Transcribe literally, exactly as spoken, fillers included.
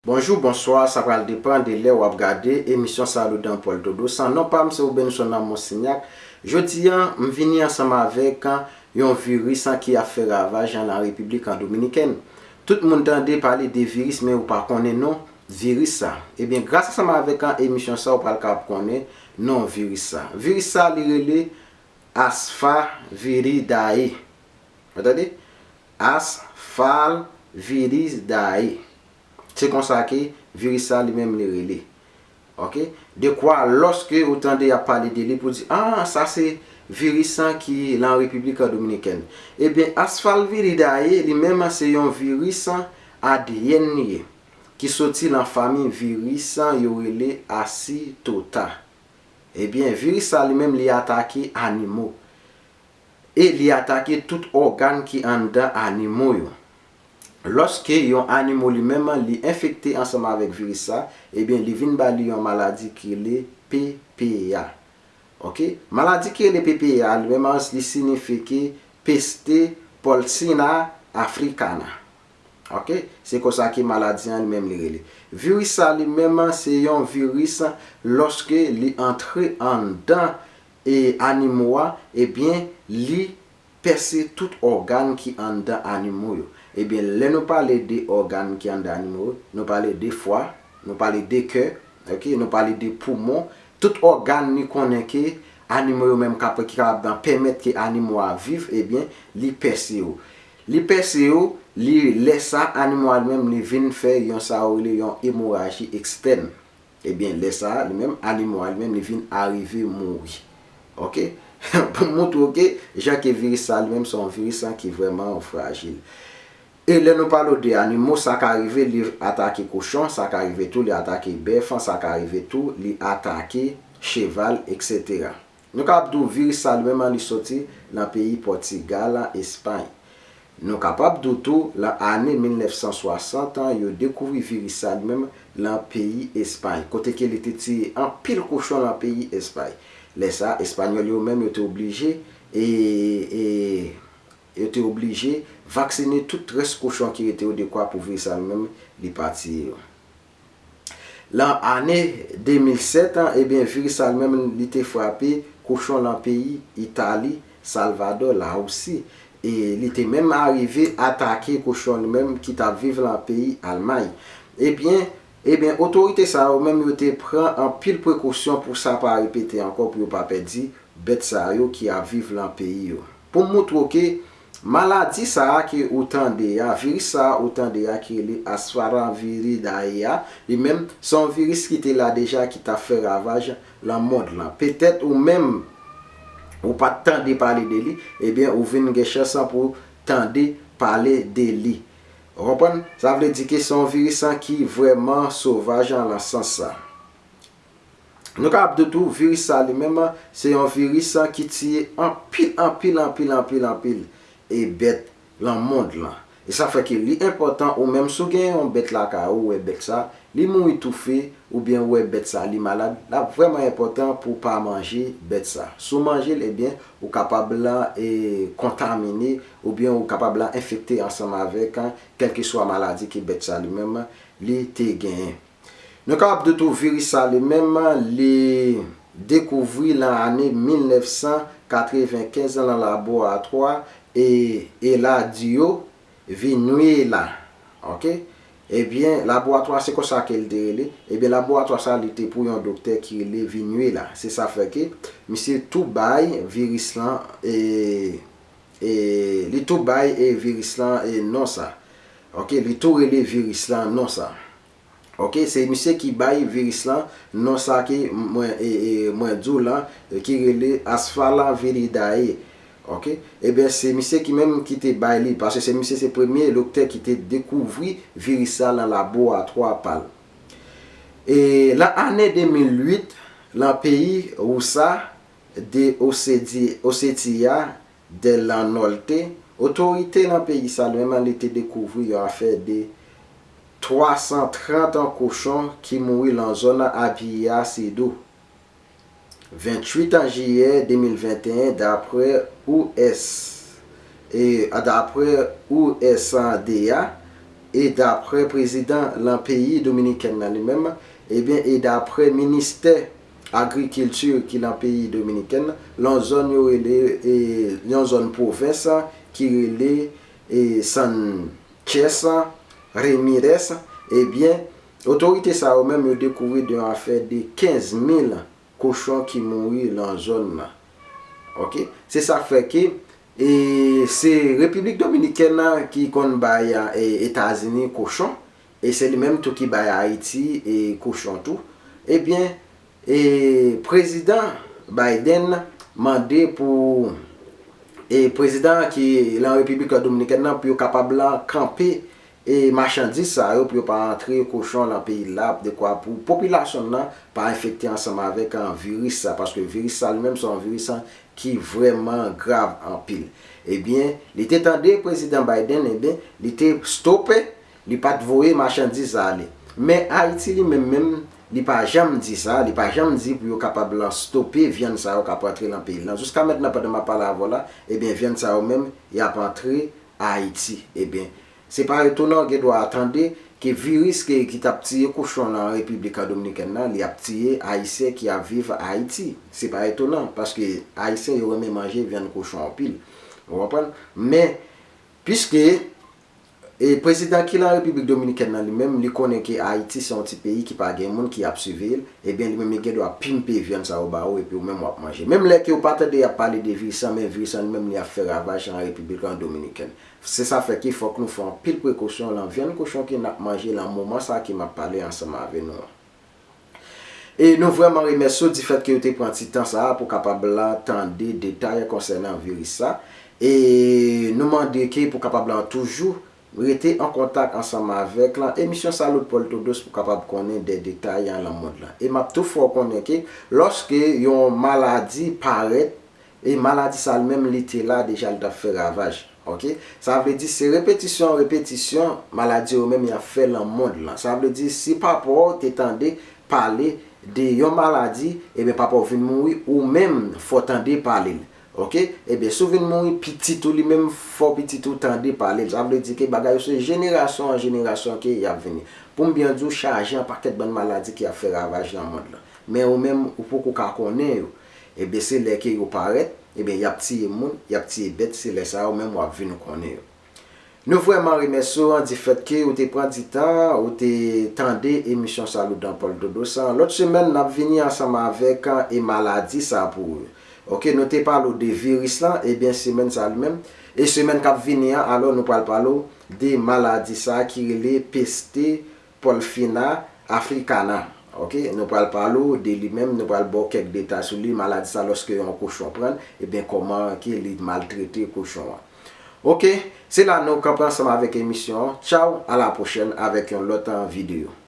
Bonjou, bonswa, sa pral depann de lè w ap gade emisyon sa, Loudan Pòl Dodo. San non pa m se Obenson Monsignac. Jodi a, m vini ansanm avèk yon viris ki ap fè ravaj nan Repiblik Dominikèn. Tout moun tande pale de viris, men ou pa konnen non viris sa. Ebyen, gras ansanm avèk emisyon sa, ou pral kapab konnen non viris sa. Viris sa, li rele Asfaviridae. Ou tande? Asfalviridae. Se konsa ke viris sa li menm li rele. Ok? De kwa, lòske ou tande y ap pale de li pou di, ah, sa se viris sa ki lan Repiblik Dominikèn. Ebyen, Asfalviridae, li menm se yon viris A D N li ye, ki soti lan fanmi viris yo rele Acitota. Ebyen, viris sa li menm li atake animo. E li atake tout ògàn ki anndan animo yo. Lòske yon animo li menm li enfekte ansanm avèk viris sa, ebyen, li vin ba li yon maladi ki rele P P A. Ok? Maladi ki rele P P A li menm li sinifye ke peste porcina africana. Ok? Se konsa ke maladi an li menm li rele. Viris sa li menm se yon viris, lòske li antre anndan e animo a, ebyen, li pèse tout ògàn ki anndan animo yo. Ebyen, lè nou pale de ògàn ki anndan animo yo, nou pale de fwa, nou pale de kè, ok, nou pale de poumon, tout ògàn li konnen ke animo yo menm kap-, ki kapab pèmèt ke animo a viv, ebyen, li pèse yo. Li pèse yo, li, lè sa, animo a li menm, li vin fè yon sa yo rele yon emoraji ekstèn. Ebyen, lè sa a, li menm, animo a li menm, li vin arive mouri. Ok? Pou montre w ke jan ke viris sa li menm, se yon viris ki vrèman frajil. E lè nou pale de animo, sa ka rive li atake kochon, sa ka rive tou li atake bèf, sa ka rive tou li atake cheval, etsetera. Nou kapab di w viris sa li menm li soti nan peyi Pòtigal, Espay. Nou kapab di w tou, lan ane mil nèf san swasant, yo dekouvri viris sa li menm lan peyi Espay, kote ke li te tiye anpil kochon lan peyi Espay. Lè sa, Espanyòl yo menm yo te oblije, e, e, yo te oblije vaksine tout rès kochon ki rete yo dekwa pou viris sa li menm li pa tiye yo. Lan ane de mil sèt, ebyen, viris sa li menm li te frape kochon lan peyi Itali, Salvadò, Larisi. E li te menm arive atake kochon li menm ki t ap viv lan peyi Almay. Ebyen, ebyen, otorite sa yo menm yo te pran anpil prekosyon pou sa pa repete ankò, pou yo pa pèdi bèt sa yo ki ap viv lan peyi yo. Pou m montre w ke maladi sa a ke ou tande a, viris sa a ou tande a ki rele Asfalviridae a, li menm se yon viris ki te la deja, ki t ap fè ravaj lan mond lan. Petèt ou menm, ou pa t tande pale de li, ebyen, ou vin gen chans lan pou tande pale de li. Ou konprann? Sa vle di ke se yon viris lan ki vrèman sovaj lan sans sa. Nou kapab di tou, viris sa li menm, se yon viris ki tiye anpil, anpil, anpil, anpil, anpil, e bèt lan mond lan. E sa fè ke li enpòtan, ou menm si w gen yon bèt lakay ou, ou wè bèt sa, li mouri toufe, oubyen ou wè bèt sa, li malad, l ap vrèman enpòtan pou w pa manje bèt sa. Si w manje l, ebyen, ou kapab lan, e, kontamine, oubyen ou kapab lan enfekte ansanm avèk, kèlkeswa maladi ke bèt sa li menm, li te genyen. Nou kapab di tou viris sa li menm, li dekouvri lan ane mil nèf san katrevenkenz lan laboratwa e Eladio Viñuela. Ok? Ebyen, laboratwa se konsa ke l te rele. Ebyen, laboratwa sa li te pou yon doktè ki rele Viñuela. Se sa fè ke misye tou bay viris lan, e, e, li tou bay, e, viris lan, e, non sa. Ok? Li tou rele viris lan non sa. Ok, se misye ki bay viris lan non sa ke mwen, e, e, mwen di w lan, e, ki rele Asfalviridae. Ok? Ebyen, se misye ki menm ki te bay li, paske se misye se premye doktè ki te dekouvri viris sa lan laboratwa pa l. E lan ane de mil uit, lan peyi Rusa de Oseti-, Osetia del Norte, otorite nan peyi sa li menm li te dekouvri yon afè de twa san trant kochon ki mouri lan zòn Abiya Sido. Venntuit jiyè de mil venteyen, daprè U S, e, daprè U S D A, E daprè prezidan lan peyi dominikèn nan li menm, ebyen, e daprè ministè agrikilti ki lan peyi dominikèn, lan zòn yo rele, e, yon zòn pwovens ki rele, e, Sanchez Ramírez, ebyen, otorite sa yo menm yo dekouvri de yon afè de kenz mil kochon ki mouri lan zòn nan. Ok? Se sa k fè ke, e, se Repiblik Dominikèn nan ki konn bay, e, Etazini kochon, e se li menm tou ki bay Ayiti, e, kochon tou. Ebyen, e, prezidan Biden mande pou, e, prezidan ki lan Repiblik Dominikèn nan pou yo kapab lan kanpe, e, machandiz sa yo pou yo pa antre kochon lan peyi la, dekwa pou popilasyon nan pa enfekte ansanm avèk, e, viris sa, paske viris sa li menm se yon viris, e, ki vrèman grav anpil. Ebyen, li te tande prezidan Biden, ebyen, li te stope, li pa t voye machandiz sa ale. Men Ayiti li menm menm, li pa janm di sa, li pa janm di pou yo kapab lan stope vyann sa yo k ap antre lan peyi l lan. Jiska mentnan, pandan m ap pale avè w la, ebyen, vyann sa yo menm, y ap antre Ayiti. Ebyen, se pa etonan, w gen dwa tande ke viris ke, ki t ap tiye kochon lan Repiblik Dominikèn nan, li ap tiye Ayisyen ki ap viv Ayiti. Se pa etonan, paske Ayisyen yo renmen manje vyann kochon anpil. Ou konprann? Men, piske, e, prezidan ki lan Repiblik Dominikèn nan li menm, li konnen ke Ayiti se yon ti peyi ki pa gen moun ki ap siveye l, ebyen, li menm li gen dwa pimpe vyann sa yo ba ou, epi ou menm w ap manje. Menm lè ke ou pa tande y ap pale de viris lan, men viris lan li menm li ap fè ravaj lan Repiblik Dominikèn. Se sa fè ke fòk nou fè anpil prekosyon lan vyann kochon ke n ap manje lan moman sa ke m ap pale ansanm avè nou an. E nou vrèman remèsye w difèt ke w te pran ti tan sa a pou kapab la tande detay konsènan viris sa. E nou mande ke pou kapab la toujou rete an kontak ansanm avèk lan emisyon Salut Puerto Dos pou kapab konnen de detay lan mond lan. E m ap tou fè w konnen ke lòske yon maladi parèt, e maladi sa li menm li te la deja, li t ap fè ravaj. Ok? Sa vle di se repetisyon, repetisyon maladi yo menm y ap fè lan mond lan. Sa vle di si papa w te tande pale de yon maladi, ebyen papa w vin mouri, ou menm fò w tande pale l. Ok? Ebyen, si w vin mouri, pitit ou li menm fò pitit ou tande pale l. Sa vle di ke bagay yo se jenerasyon an jenerasyon ke y ap vini. Pou m byen di w, chaje an pakèt bann maladi ki ap fè ravaj lan mond lan. Men ou menm, ou poko ka konnen yo. Ebyen, se lè ke yo parèt, ebyen, y ap tiye moun, y ap tiye bèt, se lè sa yo menm w ap vin konnen yo. Nou vrèman remèsye w an difèt ke ou te pran di tan, ou te tande emisyon Saludan Puerto Dos an. Lòt semèn, n ap vini ansanm avèk, e, maladi sa pou ou. Ok, nou te pale w de viris lan, ebyen, semèn sa li menm. E semèn k ap vini an, alò, nou pral pale w de maladi sa ki rele peste porcina africana. Ok, nou pral pale w de li menm, nou pral ba w kèk detay sou li, maladi sa lòske yon kochon pran l, ebyen kòman ke li maltrete kochon an. Ok, se la nou kanpe ansanm avèk emisyon an. Tchaw, a la pwochèn avèk yon lòt, ah, videyo.